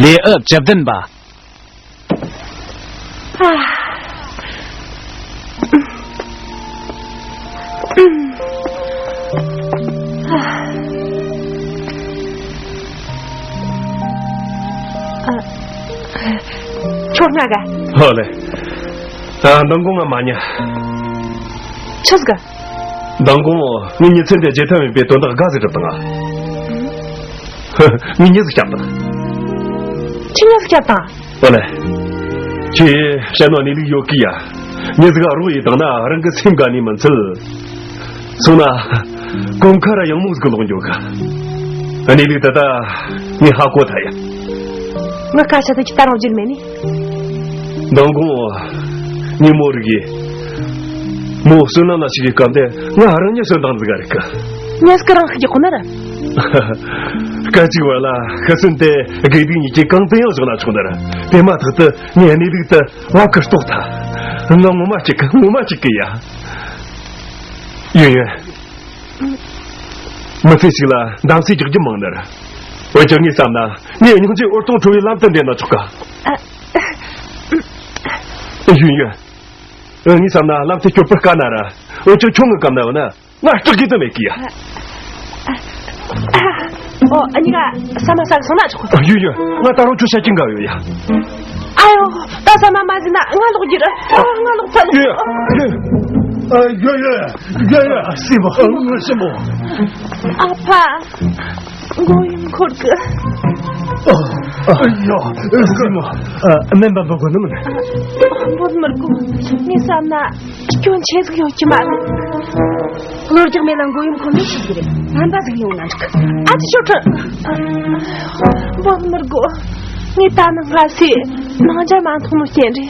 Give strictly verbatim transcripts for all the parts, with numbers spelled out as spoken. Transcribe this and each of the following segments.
ལེའུ་བཅུ་བདུན་པ། ཁྱོད་ང་ག་ཧོ་ལེ། ད་མདང་དགོང་ང་མ་ཉལ། ཆི་ཟིག་ག་མདང་དགོང་ངའི་ཉི་ཚེ་འདི་བརྗེད་ཐབས་མེད་པའི་དོན་དག་དགའ་ཟིག་རེད་དང་། ངའི་མྱི་ཟིག་བསྐྱབས་དང་། ཁྱི་མྱི་ཟིག་བསྐྱབས་དང་། ཨོ་ལེ། ཁྱེད་བཤད་ནོ་གནས་ལུགས་ཡོད་ཀི་ཡ། མྱི་ཟིག་ག་རོགས་ཡེད་དང་ན་རང་གི་སེམས་དགའ་ནི་མི་འཚལ། སོང་ན། གོང་ཁ་ར་ཡང་མོ་ཟིག་ལོག་འགྱོ་ག་གནས་ལུགས་ད་ལྟ་ངས་ཧ་གོ་ཐལ་ཡ། ངའི་སྐད་ཆ་དེ་ཁྱེད་ད་རུང་བརྗེད་མེད་ནི། མདང་དགོང་། ཉིན་མོ་རིག་གི་མོ་བསོད་ནམས་ལ་ཞིག་གི་སྐབས་དེ་ང་རང་ཉིད་གསོན་དང་ཟིག་ག་རིག་གི་ཉལ་སྐུ་རང་ཤི་རྒྱག་གོ་ནི་ར། སྐད་ཅིག་བར་ལ་ཤི་གསོན་དེ་དགེ་སྡིག་གཉིས་ཀྱི་གང་དུ་ཡང་བཞག་ན་ཆོག་ནི་ར། དེ་མ་ཐག་ཏུ་ངའི་གནས་ལུགས་དེ་བ་གི་རྟོགས་ཐལ། ང་ངོ་མ་གཅིག་གི་ངོ་མ་གཅིག་གི་ཡ། ཡོན་ཡོན། མི་ཚེ་ཞིག་ལ་འདམ་སའི་རྒྱག་རྒྱུ་མང་ནི་ར། འོན་ཀྱང་ངས་བསམ་ན་ངས་སྙིང་རྗེ་འུར་གཏོང་ཁྲོ་བའི་ལམ་དུ་འདེད་ན་ཆོག་ག་ཡོན་ཡོན། ངས་བསམ་ན་ལམ་དེ་སྐྱོར་པར་དཀའ་ན་ར། འོན་ཀྱང་ཁྱོད་ངའི་སྐབས་ན་ཡོད་ན་ང་སྐྲག་གི་དུ་མེད་གི་ཡ། ཨོ་ཨ་ནི་ག་ས་མ་ས་གི་སོང་ན་ཆོག་གི་ཡོད་ཡོད། ང་ད་རུང་ཁྱོད་བཤད་ཀྱིན་དགའ་ཡོད་ཡ། ཨ་ཡོ། ད་ས་མ་མ་ཟིན་ན་ང་ལོག་རྒྱུ་ར། ང་ལོག་ཕ་ལོག་ཡོད་ཡོད། ཡོད་ཡོད་ཡོད་ཡོད། སྲིད་པ་སྲིད་པ། ཨ་ཕ། མགོ་ཡང་འཁོར་གི་ཨ་ཡོ། སྲིད་མ། སྨན་པ་འབོད་དགོས་ནི་མིན། འབོད་མི་དགོས། ངས་བསམ་ན་སྐྱོན་ཆེ་ཟིག་ཡོད་ཀྱི་མ་རེད། གློ་རྒྱག་མེད་ལ་མགོ་ཡུམ་ཁོ་མི་ཤེས་ཀྱི་རེད། སྨན་པ་ཟིག་ཡོང་ན་འགྲིག་ཨ་ཅེ་ཤོག་ཁྲི། འབོད་མི་དགོས། ངས་ད་ནངས་སྔ་སེ་ནང་ཇ་མ་འཐུང་ནོ་རྐྱེན་རེད།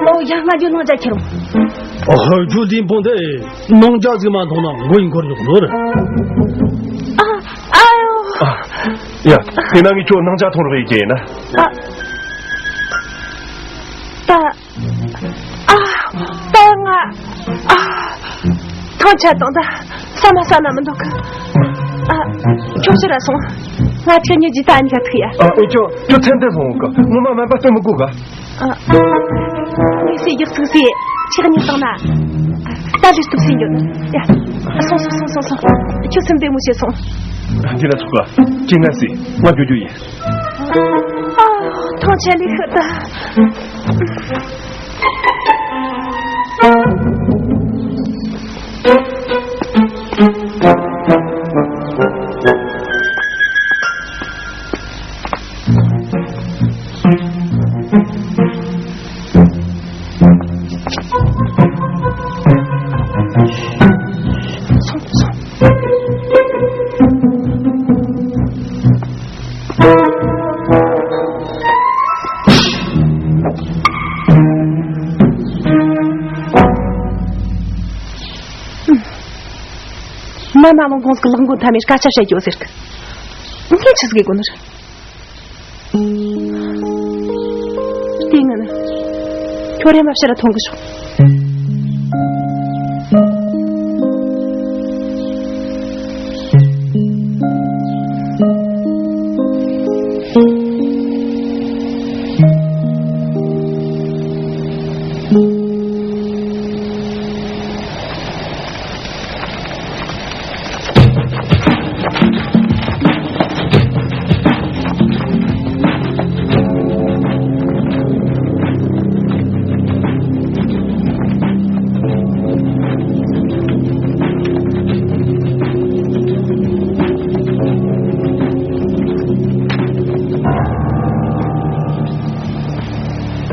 ཨོ་ཡ། ང་ཇོ་ནང་ཇ་ཁྱེར་འོང་། ཨོ་ཇོ་འདི་འབོང་དེ་ནང་ཇ་ཟིག་མ་འཐུང་ན་མགོ་ཡི་འཁོར་ཡོང་ནོ་རེད། ཨ་ཨ་ཡོ། ཡ། དེ་ན་ངས་ཁྱོད་ནང་ཇ་འཐུང་རོགས་ཡེད་ཀྱི་ཡིན་ན། ཨ། ད། ཨ། ད་ང་། ཨ། ཐང་ཆད་དང་ད་ས་མ་ས་ན་མི་འདུག་གི་ཨ། ཁྱོད་ཕྱིར་ར་སོང་། ང་ཁྱེད་གཉིས་ཀྱི་ད་ཨ་ནི་ག་ཐུག་ཡ། ཨ་ཨེ་ཁྱོད་ཁྱོད་ཚན་ཏན་སོང་གི་ངོ་མ་སྨན་པ་སྟོན་མི་དགོས་ག་ཨ། ངས་སེ་རྒྱག་ཚུགས་སེ་ཁྱེད་གཉིས་བཏང་ན། ད་ལས་སྟུག་སེ་འགྱོ། ཡ། སོང་སོང་སོང་སོང་སོང་། ཁྱོད་སེམས་བདེ་མོ་བྱས་སོང་། འདི་ལ་ཆོག་ག་ཁྱེད་ང་སེ་ང་རྒྱུ་རྒྱུ་ཡིན། ཨ། ཐང་ཆད་ལས་ཤི་ད། མ་མ་མོ་གོང་གི་ལག་མགོ་མཐའ་མའི་སྐད་ཆ་བཤད་རྒྱུ་ཟེར་གི་ངས་ཆི་ཟིག་གི་གོ་ནི་རེད། དེ་ངན། ཁྱོད་རེ་མ་ཕྱིར་ཐོན་གི་ཤོག་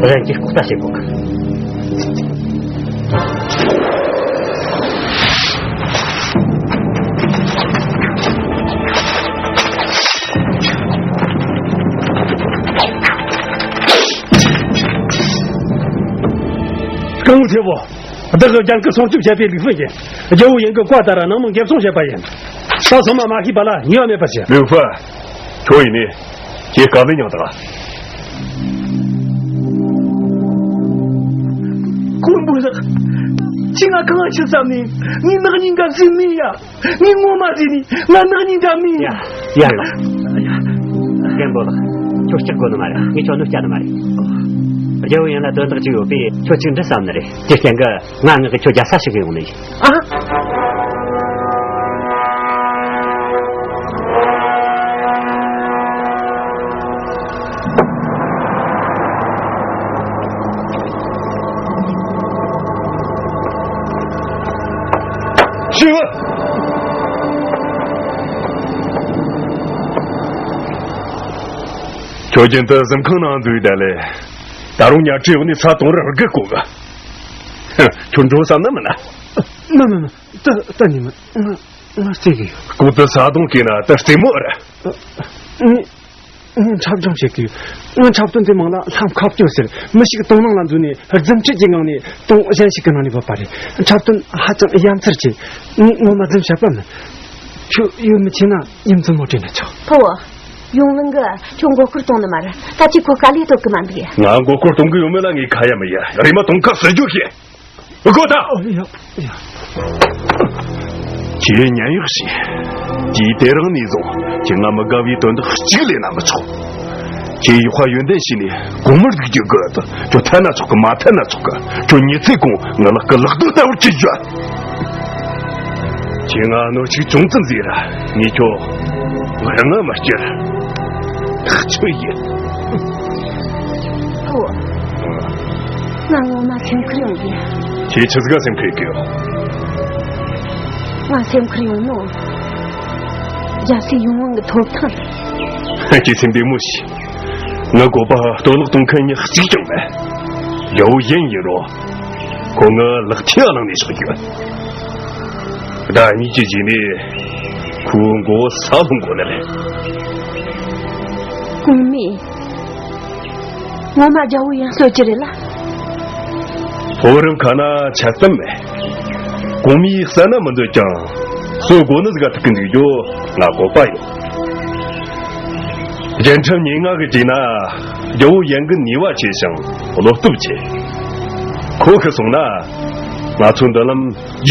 རང་གིས་ལྐོག་ལྟ་བྱེད་དགོས་གི་སྐུ་ངོ་ཐེ་བོ། བདག་གི་རྒྱལ་ཁབ་སྲུང་སྐྱོབ་བྱེད་པའི་ལུགས་སྲོལ་ཡིན། རྒྱལ་པོ་ཡིན་གྱི་བཀའ་ལྟར་ནང་མི་འགེབས་སྲུང་བྱེད་པ་ཡིན། ད་སོ་མ་མ་ཤེས་པ་ལ་ཉེས་པ་མེད་པ་བྱེད། ལུག་ཕུ། ཁྱོད་ཡིན་ནི། ཁྱེད་ག་ལེ་མྱང་དང་། ཁོང་བུ་རག་ཁྱེད་ང་གང་ང་ཤི་བསམ་ནས། ངའི་ནག་ཉིན་འགའ་ཟིན་མིན་ཡ། ངའི་ངོ་མ་ཟིན་ནས་ང་ནག་ཉིན་འགའ་མིན་ཡ། ཡ་ཡ། རྒན་པོ་ལགས། ཁྱོད་སྐྲག་དགོས་ནི་མ་རེད། ངས་ཁྱོད་གནོད་སྐྱེལ་ནི་མ་རེད། རྒྱལ་བོ་ཡིན་ལ་དོན་དག་ཅིག་ཡོད་པས་ཁྱོད་ཅིག་འདྲི་བསམ་ནི་རེད། དེ་རྐྱེན་གྱིས་ང་ངག་གི་ཁྱོད་རྒྱལ་ས་ཞིག་གི་ཡོང་ནི་ཡིན། ཨ། ཞི་བ། ཁྱོད་རྒྱུན་དུ་གཟིམ་ཁང་ནང་འཛུལ་ཡོད་ད་ལེ། ད་རུང་ཉལ་ཁྲིའི་འོག་ནས་ས་དོང་རུ་རྒུད་གོ་གི། ཁྱོད་འགྲོ་བསམ་ན་མིན་ན། མ་མ་མ། ད་ད་ནི་མིན། ང་ང་རྩེ་གི་ཡོད། ལྐོག་ཏུ་ས་དོང་གི་ན་ད་རྩེ་མོ་ར། ངས་ངས་འཁྲབ་སྦྱོང་བྱེད་ཀྱི་ཡོད། ང་འཁྲབ་སྟོན་དེ་མང་ལ་ལྷམ་ཁ་སྐྱོ་ཟེར། མི་ཞིག་དོང་ནང་ལ་འཛུལ་ནས་རྫུ་འཕྲུལ་གྱི་ངང་ནས་དོང་གཞན་ཞིག་གི་ནང་ནས་བབས་པ་རེད། འཁྲབ་སྟོན་ཧ་ཅང་ཡ་མཚར་ཆེ། ངས་ངོ་མ་རྫུན་བཤད་པ་མིན། ཁྱོད་ཡིད་མི་ཆེས་ན་ཡིད་མཛུབ་མོ་སྤྲད་ན་ཆོག་ཕུ་བོ། ཡུང་ཝུན་གིས་ཁྱོད་མགོ་སྐོར་གཏོང་ནི་མ་རེད། ད་ཅི་ཁོ་དཀའ་ལས་གཏོང་གི་མ་འདུག་ཡ། ང་མགོ་སྐོར་གཏོང་གི་ཡོད་མེད་ལ་ངས་ཁ་ཡ་མི་ཡ། རེམ་མ་དོང་ཁ་ཟེར་རྒྱུ་ཤེས། གོ་ད། ཨོ་ཡ་ཡ། ཁྱེད་ཉན་གཡོག་བྱོས། དུས་དེ་རིང་ནས་བཟུང་ཁྱེད་ང་མི་དགའ་བའི་དོན་དག་གཅིག་ལས་ན་མི་ཆོག་ཁྱེད་ཡུལ་དཔལ་ཡོན་ཏན་བྱས་ནས་གོང་མར་འདུག་རྒྱུ་དགོས། ཁྱོད་འཐད་ན་ཆོག་གི། མ་འཐད་ན་ཆོག་གི། ཁྱོད་ཉི་ཚེ་གུང་ངའི་ལག་གི་ལག་རྡོ་ལྟ་བུར་གྱུར་རྒྱུ། ཁྱེད་ང་གནོད་འཚེ་ཅུང་ཙམ་བཟོས་ར་ངས་ཁྱོད་ང་རང་ང་མ་བསྐྱུར། ཐག་ཆོད་ཡིན། ཨོ། ང་ངོ་མ་སེམས་ཁུར་ཡོང་གི། ཁྱེད་ཆི་ཟིག་ག་སེམས་ཁུར་ཡོད་གི་ཡོད། ང་སེམས་ཁུར་ཡོང་ནོ། རྒྱལ་སྲས་ཡུང་ཝུན་གྱི་ཐོབ་ཐང་རེད། ཁྱེད་སེམས་བདེ་མོ་བྱོས། ངའི་བཀོད་པ་གཏོར་བརླག་གཏོང་མཁན་མྱི་གཅིག་ཀྱང་མེད། རྒྱལ་བོ་ཡིན་ཡིན་རུང་། ཁོ་ངའི་ལག་མཐིལ་བླངས་ནས་བཞག་རྒྱུ། ཟླ་གཉིས་ཀྱི་རྗེས་ནས་ཁོའི་མགོ་བོ་ས་ལྷུང་དགོས་ནི་རེད། གོང་མས། ངོ་མ་རྒྱལ་བོ་ཡང་གསོད་རྒྱུ་རེད་ལ། ཕོ་བོ་རང་ཁ་ན་ཆད་གཏམ་མེད། གོང་མས་བསད་ན་མི་འདོད་ཀྱང་གསོད་དགོས་ནི་ཟིག་ག་ཐུག་གི་འཇུག་རྒྱུ་ང་བཀོད་པ་ཡོད། རྒྱལ་ཁྲིམས་ཉེར་ལྔ་གི་བྲིས་ན་རྒྱལ་བོ་ཡན་གི་ནུས་པ་ཆེ་ཞིང་བློ་སྟོབས་ཆེ། ཁོ་ཤི་སོང་ན་ང་ཚོའི་མདུན་ལམ་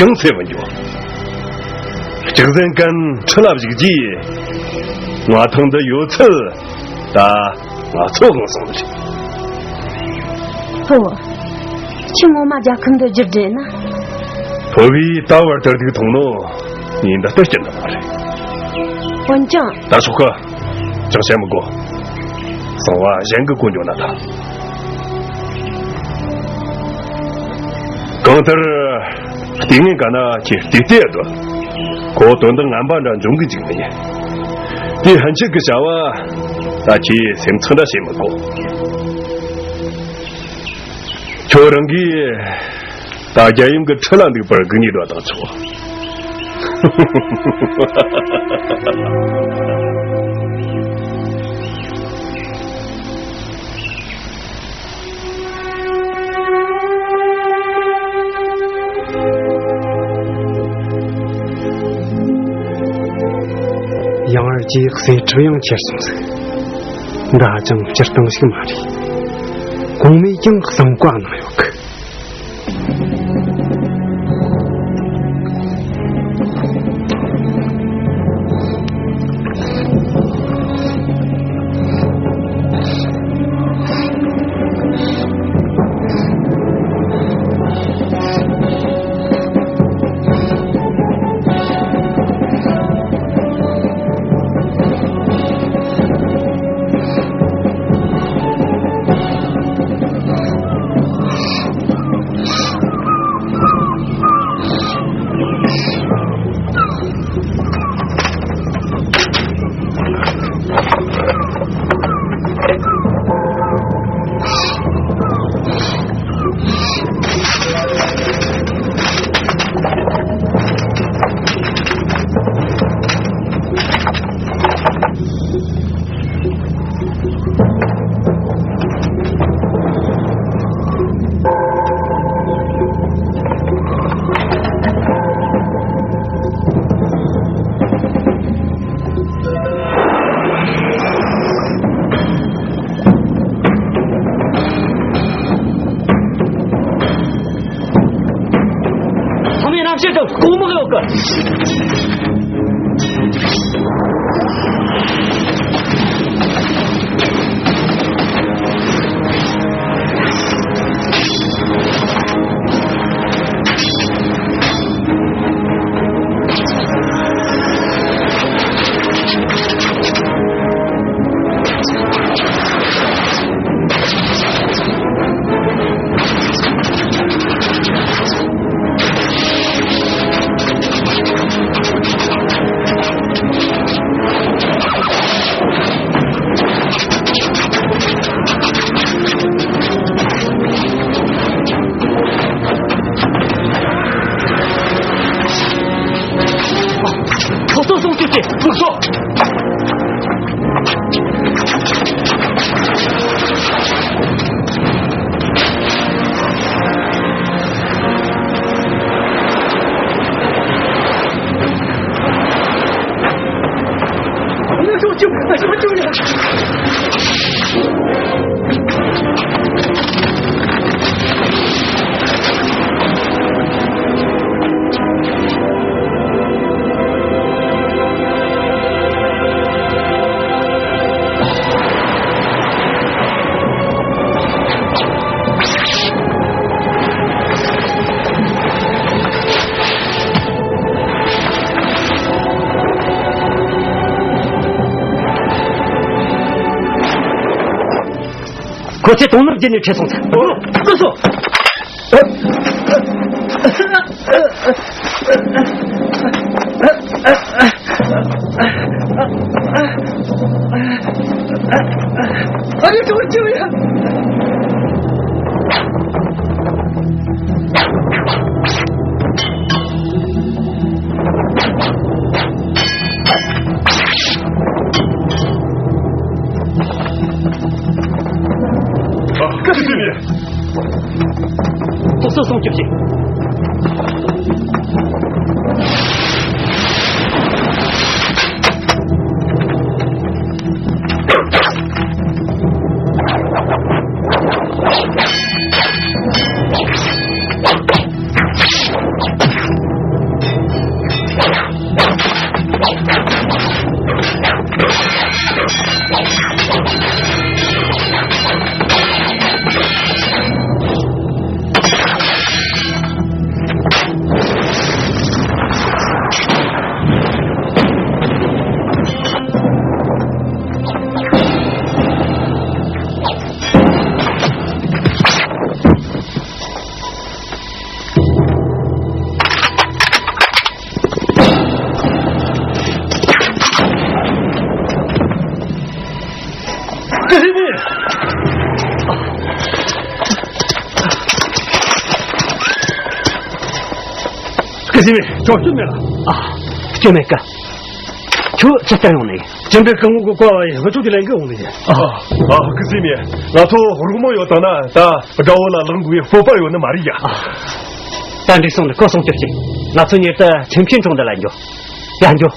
ཡང་སེ་བ་འགྱོ། སྐྱག་ཟན་ཀན་ཁྲི་ལ་བཞུགས་རྗེས་མངའ་ཐང་འདི་ཡོད་ཚད་ད་ང་ཚོ་དབང་སོང་ནི་རེད། ཧོ། ཁྱི་ངོ་མ་རྒྱལ་ཁམས་འདི་རྒྱུ་འབྲས་ན། ཕོ་བའི་ད་བར་དར་སྡུག་མཐོང་ནོ་ངས་འདི་ལྟར་སྐྱིད་འདུག་མ་རེད། འོན་ཀྱང་། ད་ཆོག་གི། ཅང་བཤད་མི་དགོས། གསང་བ་གཞན་གྱི་སྒོ་འཇོག་ན་ད། གང་ལྟར། ལྟས་ངན་ག་ན་ཁྱེད་བལྟས་བལྟས་ཨ་འགྲོ། ཁོ་དོན་དག་ངན་པ་འདྲ་འབྱུང་གི་འཇུག་ནི་ཡིན། དེ་ཕན་ཆད་ཀྱི་བྱ་བ། ད་ཁྱེད་སེམས་ཚེགས་འདྲ་བྱེད་མི་དགོས། ཁྱོད་རང་གིས་ད་རྒྱལ་ཡུམ་གྱི་ཁྲི་ལ་འདུག་པར་སྒུག་ནས་འགྲོ་དང་ཆོག་ཡང་རྗེས་གསེར་ཁྲི་ཡང་ཁྱེར་སོང་ཟིག་འདི་ཧ་ཅང་སྤྱིར་བཏང་ཞིག་མ་རེད། གོང་མས་ཀྱང་གསང་བཀའ་གནང་ཡོད་གི། ཀྱང་ལྐོག་མག་ཡོད་གི། ཁོ་ཚོ་སྲུང་སྐྱོབ་བྱེད། ལུགས་སོ། ཁོ་ཚོས་དོང་ནང་བརྒྱུད་ནས་ཁྲིད་སོང་ཚར། ཨོ། ལགས་སོ། ཨ་ནི་ཅོ་ཅོ་ཡ། ཨ། སྐུ་ཞབས། སོ་སོ་སྲུང་སྐྱོབ་བྱེད། སྐུ་ཞབས། ཁྱོད་སྐྱོན་མེད་ལ། ཨ། སྐྱོན་མེད་ཀི། ཁྱོད་ཅི་ལྟར་ཡོང་ནས། ཅི་འདྲའི་སྐུ་ངོ་གི་བཀའ་བ་ཡིན། ཧུ་ཚོགས་ཀྱི་ལས་འགན་འོང་ནས། ཨ། ཨ། སྐུ་ཞབས། ང་ཚོ་རོགས་མོ་ཡོད་དང་ན་ད་དགྲ་བོ་ལ་ལངས་དགོས་པའི་སྤོབས་པ་ཡོད་ནི་མ་རེད་ཡ། ཨ། ད་འགྲིག་སོང་ལ་ཁོ་སྲུང་སྐྱོབ་བྱེད། ང་ཚོ་མྱུར་དུ་ཆེན་ཕིན་གྲོང་རྡལ་ལ་འགྱོ། ཡ་འགྱོ།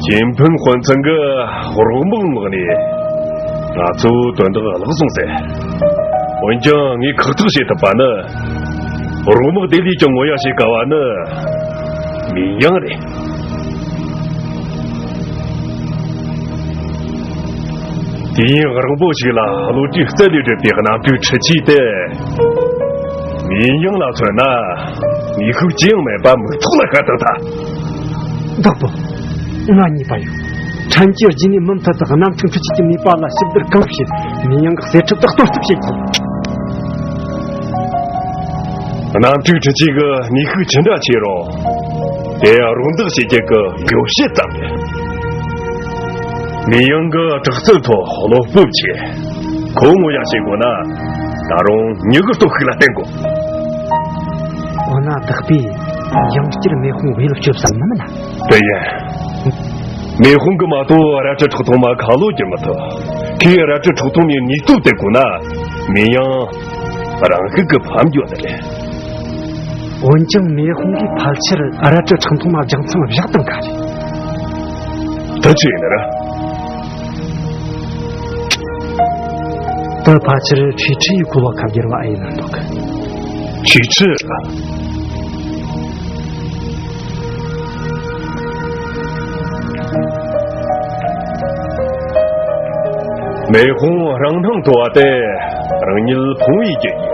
ཅིན་ཕིན་དཔོན་ཚང་གི་རོགས་མོ་མངགས་ནས་ང་ཚོའི་དོན་དག་བརླག་སོང་ཟེར། འོན་ཀྱང་ངས་ཁག་ཐེག་བྱེད་ཐུབ་པ་ནི། རོགས་མོ་དེ་ལས་ཀྱང་ངོ་ཡ་བྱེད་དཀའ་བ་ནི་མིན་ཡང་རེད། དུས་ཡུན་རིང་པོ་ཞིག་ལ་བློ་གྲོས་རྩལ་ལས་གྲུབ་པའི་གནམ་གྲུའི་འཕྲུལ་ཆས་དེ། མིན་ཡང་ལ་མཚོན་ན་ནུས་ཤུགས་ཅི་ཡང་མེད་པ་མིག་ཐོག་ལ་ཤར་བཏང་ཐལ། བདག་པོ། ང་གཉིས་པ་ཡོད། ཕྲན་གྱིས་རྗེས་ནས་མུ་མཐུད་དུ་གནམ་གྲུ་འཕྲུལ་ཆས་ཀྱི་ནུས་པ་ལ་ཞིབ་བསྡུར་གང་བྱེད། མིན་ཡང་གི་གསེར་ཁྲི་དག་གཏོར་ཐབས་བྱེད་དགོས། གནམ་གྲུའི་འཕྲུལ་ཆས་ཀྱི་ནུས་ཤུགས་ཇི་འདྲ་ཆེ་རུང་། དེ་རོགས་འདེགས་བྱེད་རྒྱུ་གི་འགྲེལ་བཤད་ཙམ་རེད། མིན་ཡང་གི་དྲག་རྩལ་ཐོག་བློ་སྤོབས་ཆེ། ཁོ་ངོ་ཡ་བྱེད་དགོས་ན་ད་རུང་མྱུ་གུ་སྟོབས་ཤུགས་ལ་བརྟེན་དགོས། འོ་ན་བདག་པོས་ཡང་བསྐྱར་མེ་དཔུང་བེད་སྤྱོད་བསམ་ནི་མིན་ན། དེ་ཡིན། མེ་དཔུང་གིས་མ་གཏོགས་རལ་གྲི་ཁྲག་འཐུང་མ་ཁ་ལོ་བསྒྱུར་མི་ཐུབ། ཁོས་རལ་གྲི་ཁྲག་འཐུང་མའི་ནུས་སྟོབས་དེ་བཀོལ་ན་མིན་ཡང་རང་ཤུགས་ཀྱིས་ཕམ་རྒྱུ་དེ་རེད། འོན་ཀྱང་མེ་དཔུང་གིས་ཕལ་ཆེར་རལ་གྲི་ཁྲག་འཐུང་མ་རྒྱང་མཚམས་བཞག་བཏང་ག་རེད། དེ་ཆི་ཡིན་ན་ར། ད་ཕལ་ཆེར་ཆོས་ཁྲི་ཡི་གོ་བ་ཁ་བསྒྱུར་བ་ཨེ་ཡིན་ན་འདུག། ཆོས་ཁྲི། མེ་ཧོང་རང་སྣང་དུ་བ་སྟེ་རང་ཉིད་ཕུང་བའི་རྒྱུ་ཡིན།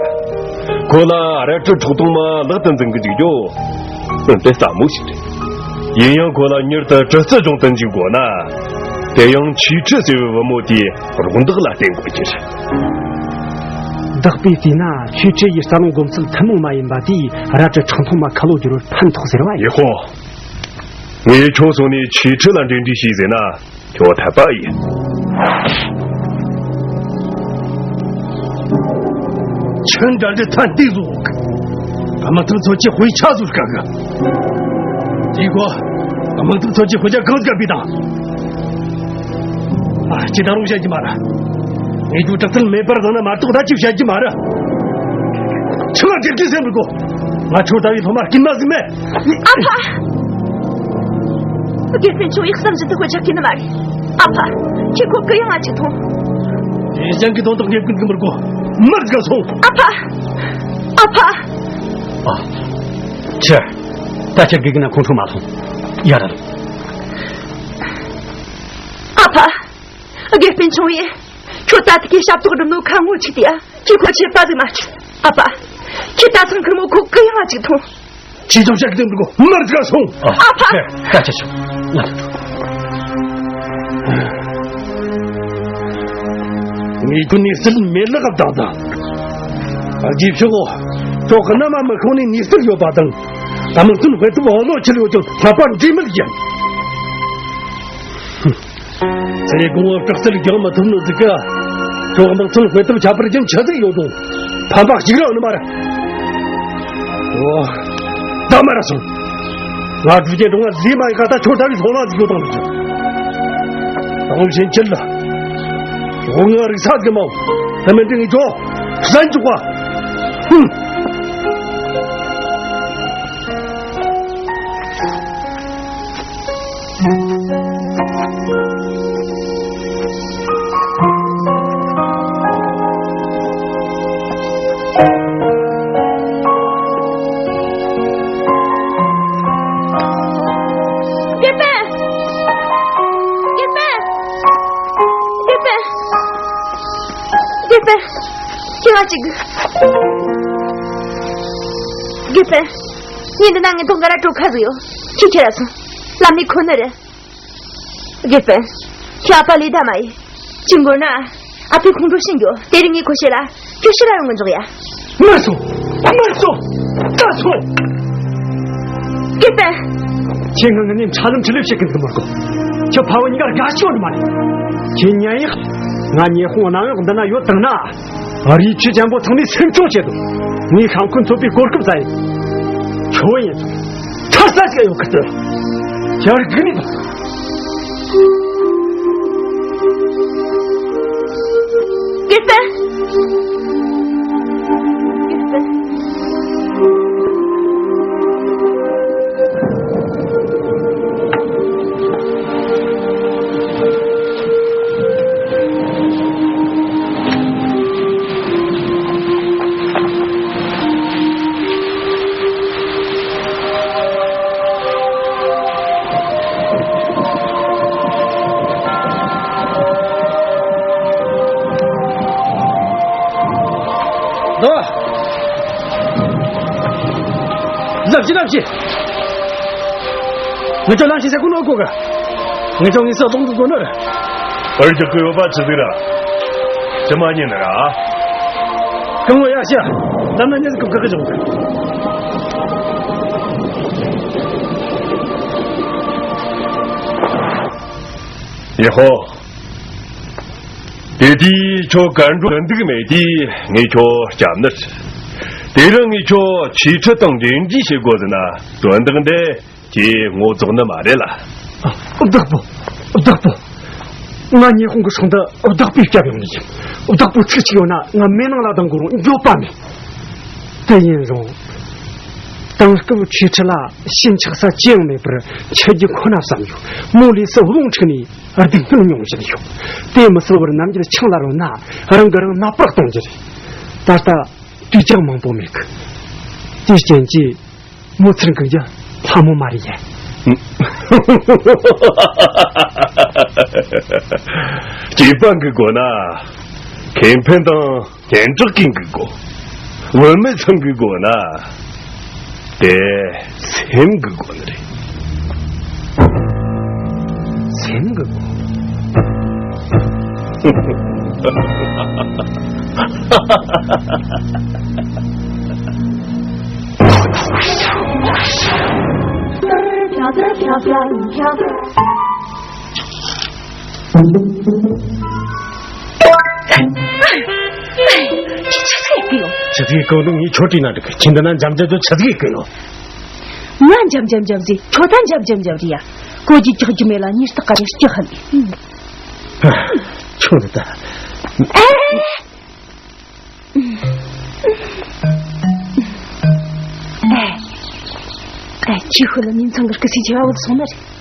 ཁོ་ལ་རལ་གྲི་ཁྲག་འཐུང་མ་ལག་ཏུ་འཛིན་གི་འཇུག་རྒྱུ་འོན་ཏེ་སླ་མོ་ཞིག་རེད། ཡིན་ཡང་ཁོ་ལ་མྱུར་དུ་གྲི་རྩལ་སྦྱོང་དུ་འཇུག་དགོས་ན། དེ་ཡང་ཆོས་ཁྲི་ཟེར་བའི་བུ་མོ་དེའི་རོགས་འདེགས་ལ་བརྟེན་དགོས་ཀྱི་རེད། བདག་པོས་བལྟས་ན་ཆོས་ཁྲི་ཡི་རྩ་རླུང་སྒོམ་ཚུལ་ཐུན་མོང་མ་ཡིན་པ་དེས་རལ་གྲི་ཁྲག་འཐུང་མ་ཁ་ལོ་བསྒྱུར་བར་ཕན་ཐོགས་ཟེར་བ་ཡིན། ཡེ་ཧོ། ངས་ཁྱོད་སོང་ནས་ཆོས་ཁྲི་ལ་འབྲེལ་འདྲིས་བྱས་ཟེར་ན། ཁྱོད་འཐད་པ་ཡིན། ཁྱོད་འདྲ་འདྲ་ཐན་ཏིག་བཟོ། དམག་དོན་ཚོ་ཆེ་དཔེ་ཆ་བཟོ་དཀའ་གི། དེའི་སྐོར་དམག་དོན་ཚོ་ཆེ་དཔེ་ཆ་གང་དགར་བི་དང་། ཨ། ཁྱེད་ད་རུང་བཤད་ཀྱི་མ་རེད། ངས་ཁྱོད་དྲག་རྩལ་མེད་པར་བཟུང་ན་མ་གཏོགས་ད་ཅི་བཤད་ཀྱི་མ་རེད། ཁྱོད་ང་དགེ་རྒན་སེམས་མི་དགོ། ང་ཁྱོད་ལྟ་བུའི་སློབ་མ་རྐུན་མ་ཟིག་མེད། ཨ་ཕ། དགེ་སྤུན་ཆུང་བས་བསམ་བཞིན་དུ་དཔེ་ཆ་ཁྱེར་ནི་མ་རེད། ཨ་ཕ། ཁྱེད་ཁོ་གུ་ཡངས་ང་ཅིག་ཐོངས། དེ་ཅང་གི་དོན་དག་ངས་ཀུན་གི་མི་དགོ། མར་ག་སོང་། ཨ་ཕ། ཨ་ཕ། ཨ། ཁྱེད། ད་ཁྱེད་དགེ་རྒན་ན་ཁོང་ཁྲོ་མ་ལྷུང་། ཡར་ར་ལོངས། ཨ་ཕ། དགེ་སྤུན་ཆུང་བས་ཁྱོད་ད་ཐུག་གི་ཞབས་ཏོག་སྒྲུབ་ནོ་ཁ་ངོ་ཆིག་དེ་ཡ། ཁྱེད་ཁོ་ཆད་པ་ཟིག་མ་ཆུ། ཨ་ཕ། ཁྱེད་ད་ཚང་ཁུར་མོ་ཁོ་གུ་ཡངས་ང་ཅིག་ཐོངས། ཁྱེད་ཅང་བཤད་གི་འདུག་མར་ག་སོང་། ཨ་ཕ། ད་ཁྱེད་ཆོ། ངས་ཁོ་ནས་སིལ་མེ་ལག་བཏང་དང་། ཨ། རྗེས་ཕྱོགས་ཁྱོད་ཀྱི་མནའ་མ་མི་ཤོང་ནས་ནས་སིལ་ཡོད་པ་དང་། དམག་དོན་དཔེ་ཐུབ་འོ་ལོ་ཆེ་ལ་ཡོད་ཀྱང་ལྷག་པར་འདྲེས་མེད་ཡིན། ཚེ་གོང་བུ་དྲག་རྩལ་རྒྱག་མི་ཐུབ་ནོ་ཟིག་ག་ཁྱོད་དམག་དོན་དཔེ་ཐུབ་ཁྱད་པར་ཅན་ཆི་ཟིག་ཡོད་དོ། ཕན་པ་གཅིག་ར་ཡོད་ནི་མ་རེད། འོ། ད་མར་ར་སོང་། ང་འགྲུལ་སྐྱེལ་འགྲོ་ང་ལས་མ་ཡི་ག་ད་ཁྱོད་ལྟ་བུའི་སློབ་མ་ཟིག་ཡོད་དང་ལ། དང་བཞིན་ཁྱེད་ལ། འོ། ང་རིག་ས་ཟིག་མ་འོ། ད་མི་འདི་ངས་ཁྱོད་བསད་འཇུག་པ། ཧུམ། དགེ་སྤུན། དགེ་སྤུན། དགེ་སྤུན། དགེ་སྤུན། ཁྱེད་ང་ཅིག་དགེ་སྤུན། ཉིན་འདི་ན་ངའི་གདོང་ཁ་ར་བྲོ་ཁ་ཟིག་ཡོད། ཁྱེད་ཁྱེར་ར་སོང་། ལམ་ནས་ཁོ་ནི་རེད། དགེ་སྤུན། ཁྱེད་ཨ་ཕ་ལས་ད་མ་ཡིན། ཅི་འགོར་ན། ཨ་ཕའི་ཁོང་ཁྲོ་ཤི་འགྱོ། དེ་རིང་ངས་ཁོ་བཤད་ལ། ཁྱོད་ཕྱིར་ར་ཡོང་གི་འཇོག་ཡ། མར་སོང་། མར་སོང་། ད་སོང་། དགེ་སྤུན། ཁྱེད་ང་ངི་ནས་ཁྲ་ལམ་ཁྲི་ལེབ་བྱེད་གི་འདུག་མི་དགོ། ཁྱོད་ཕ་བུ་གཉིས་ཀ་དགའ་ཤོས་ནི་མ་རེད། ཁྱེད་ཉན་ཡག་ང་ཉེ་ཧོང་གནམ་འོག་འདི་ན་ཡོད་དང་ན། རིགས་ཆུ་ཅན་པོ་ཚང་མས་སེམས་ཆུང་བྱེད་དོ། ངས་ཤང་ཁུན་ཚོད་པའི་གོ་སྐབས་ཟ་ཡིན། ཁྱོད་ཡིན། ཁྲ་ས་ཞིག་ཡོད་གི་ལྟོས། ཡར་གི་ནི། དགེ་སྤུན། དགེ་སྤུན། ལགས་ཀྱི་ལགས་ཀྱི། ངེད་ཚོ་ལམ་ཤེས་ས་ཀུན་ནོ་གོ་ག་ངེད་ཚོ་ངེད་ཚོ་གཏོང་གི་གོ་ནོ་རེད། ཨར་ཅི་ཀུ་ཡོད་པ་ཆི་ཟིག་ར། ཅི་མ་ཉན་ན་ར། སྐུ་ངོ་ཡ་ཤ། ལམ་ན་ཉེ་ཟིག་གི་ག་གི་བྱུང་། ཡེ་ཧོ། དེ་དུས་ཁྱོད་གར་འགྲོ་འདུག་མེད་དུས་ངས་ཁྱོད་སྐྱབས་ནི་རེད། དེ་རིང་ངས་ཁྱོད་ཆོས་ཁྲི་དང་འབྲེལ་འདྲིས་བྱེད་དགོས་ཟེར་ན་དོན་དག་འདི་ཁྱེད་ངོ་རྫོགས་ནི་མ་རེད་ལ། ཨ། བདག་པོ། བདག་པོ། ང་ཉི་ཧོང་གི་སྲུང་འདི་བདག་པོས་བསྐྱབས་ཡོང་ནི་ཡིན། བདག་པོ་ཚིག་གཅིག་ཡོད་ན་ང་མེ་ནང་ལ་ལྡང་དགོས་རུང་འགྱོད་པ་མེད། དེ་ཡིན་རུང་། དེང་སྐབས་ཆོས་ཁྲིད་ལ་ཞེན་ཆགས་ས་ཅི་ཡང་མེད་པར་འཆི་རྒྱུ་ཁོ་ན་བསམ་ཡོད། མོ་ལས་སུ་རླུང་འཁྲིགས་ནས་སྡུག་བསྔལ་མྱོང་བཞིན་ཡོད། དེ་མི་བསལ་བར་རྣམ་འགྱུར་ཆང་ལ་རོལ་ན་རང་གིས་རང་ནད་པ་གཏོང་རྒྱུ་རེད། ད་ལྟ་དུས་ཀྱང་མང་པོ་མེད་གི། དེའི་རྐྱེན་གྱིས་མོ་ཚུར་འགུག་རྒྱུ་སླ་མོ་མ་རེད་ཡ། སྐྱེས་པ་འགུག་དགོས་ན་ཁེ་ཕན་དང་སྙན་གྲགས་ཀྱིས་འགུག་དགོས། བུད་མེད་ཚང་གི་དགོས་ན་དེ་སེམས་གི་དགོས་ནི་རེད། སེམས་གི་དགོས། ཆི་ཟིག་གི་ཡོད། ཆི་ཟིག་གི་ཡོད་ནི་ངས་ཁྱོད་དྲིས་ན་འགྲིག་གི། ཁྱེད་འདི་ན་འཇམ་འཇམ་དུ་ཆི་ཟིག་གི་ཡོད། ང་འཇམ་འཇམ་འཇམ་ཟིག་ཁྱོད་ད་འཇམ་འཇམ་འཇམ་རེད་ཡ། གོ་རྒྱུ་ཀྱག་རྒྱུ་མེད་ལ་ཉིས་སྟག་ག་རེ་སྐྱི་ཧ་ལས། ཁྱོད་འདི་ད། ཨེ། ཨེ། ཨེ། ཁྱི་ཤོད་ལ་ཉིན་ཚང་གི་སྐུ་སྲས་ཆེ་བ་བུད་སོང་ནི་རེད།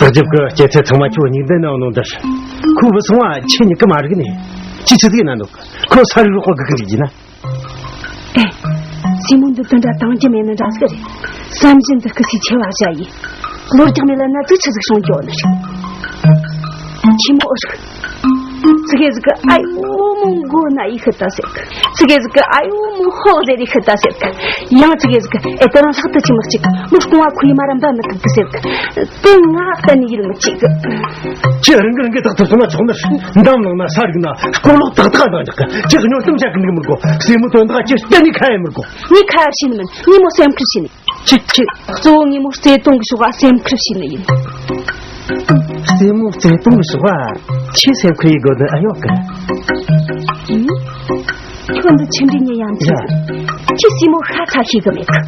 བདག་རྒྱབ་ཀྱི་སྐྱེད་ཚལ་ཚང་མ་ཁྱོད་གཉིས་ལྡན་ནང་ནོ་འདིར། ཁོ་བུད་སོང་བ་ཁྱེད་གཉིས་ཀྱིས་མ་རིག་ནས། ཁྱེད་ཆི་ཟིག་ཡིན་ན་འདུག་ཁོ་ས་རུབ་རོགས་པ་སྒུག་གི་འཇུག་རྒྱུ་ན། ཨེ། སྲས་མོ་འདི་དོན་འདྲ་བཏང་རྒྱུ་མེད་ནི་འདྲ་ཟིག་རེད། བསམ་བཞིན་དུ་སྐུ་སྲས་ཆེ་བ་བཞག་ཡིན། བློ་རྒྱག་མེད་ལ་ན་དུས་ཆི་ཟིག་སོང་རྒྱུ་ནི་རེད། ཁྱི་མོ་ཨུ་ཧྲིག་ཙི་གེ་ཟིག་གི་ཨ་ཡོ་མོ་མགོ་ན་ཡི་ཤི་ད་ཟེར་གི། ཙི་གེ་ཟིག་གི་ཨ་ཡོ་མོ་ཧོ་ཟེར་ཡི་ཤི་ད་ཟེར་གི། ཡང་ཙི་གེ་ཟིག་གི་ཨེ་ད་རང་ལྷག་ཏུ་ཅི་མི་གཅིག་མོ་རྐང་བ་ཁུ་ཡི་མ་ར་འབབ་མི་ཐུབ་གི་ཟེར་གི། དེ་ང་གཏན་ནས་ཡིད་མི་ཆེས་གི། ཁྱེད་རང་གི་རང་གི་ཐག་ཐུབ་སོང་ན་ཆོག་ནི། འདམ་ལངས་ན་ས་རིག་ན་སྐོར་ལོག་ཏག་ཏག་འདང་རྒྱག་གི། ཁྱེད་ཀྱི་སྨྱོ་གཏམ་བཤད་གི་འདུག་མི་དགོ། སྲས་མོ་དོན་དག་ཁྱེད་གཏན་ནས་ཁ་ཡེ་མི་དགོ། ངས་ཁ་ཡེ་ཤེས་ནི་མིན། ངས་མོ་སེམས་ཁུར་བྱས་ནས། ཁྱེད་ཁྱེད། གཙོ་བོ་ངས་མོ་བརྩེ་དུང་གི་ཕྱོགས་ལ་སེམས་ཁུར་བྱས་ནི་ཡིན། རྩེད་མོ་བརྩེ་དུང་གི་ཕྱོགས་ལ་ཁྱེད་སེམས་ཁུར་ཡེ་དགོས་དོན་ཨེ་ཡོད་གི། ཨུམ། ཁྱོད་འདི་ཆི་འདྲ་ཉེ་ཡང་ཆི་ཟིག་ཡ། ཁྱེད་སྲས་མོ་ཤ་ཚ་ཤེས་གི་མེད་གི།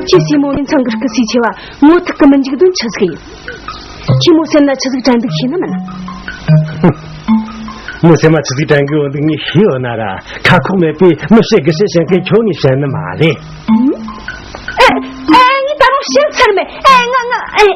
ཁྱེད་སྲས་མོ་ངན་ཚང་གི་སྐུ་སྲས་ཆེ་བ་ངོ་ཐུག་གི་མི་འཇུག་དོན་ཆི་ཟིག་ཡིན། ཁྱེད་མོ་སེམས་ན་ཆི་ཟིག་དྲན་འདུག་ཤེས་ནི་མིན། མོ་སེམས་ན་ཆི་ཟིག་དྲན་གི་ཡོད་འདུག་ངས་ཤེས་ཡོད་ན་ར། ཁ་ཁོག་མེད་པས་མི་བཤད་དགུ་བཤད་བཤད་མཁན་ཁྱོད་ངས་བཤད་ནི་མ་རེད། ཨེ། ཨེ། ངས་ད་རུང་བཤད་ཚར་མེད། ཨེ། ང་ང་ཨེ།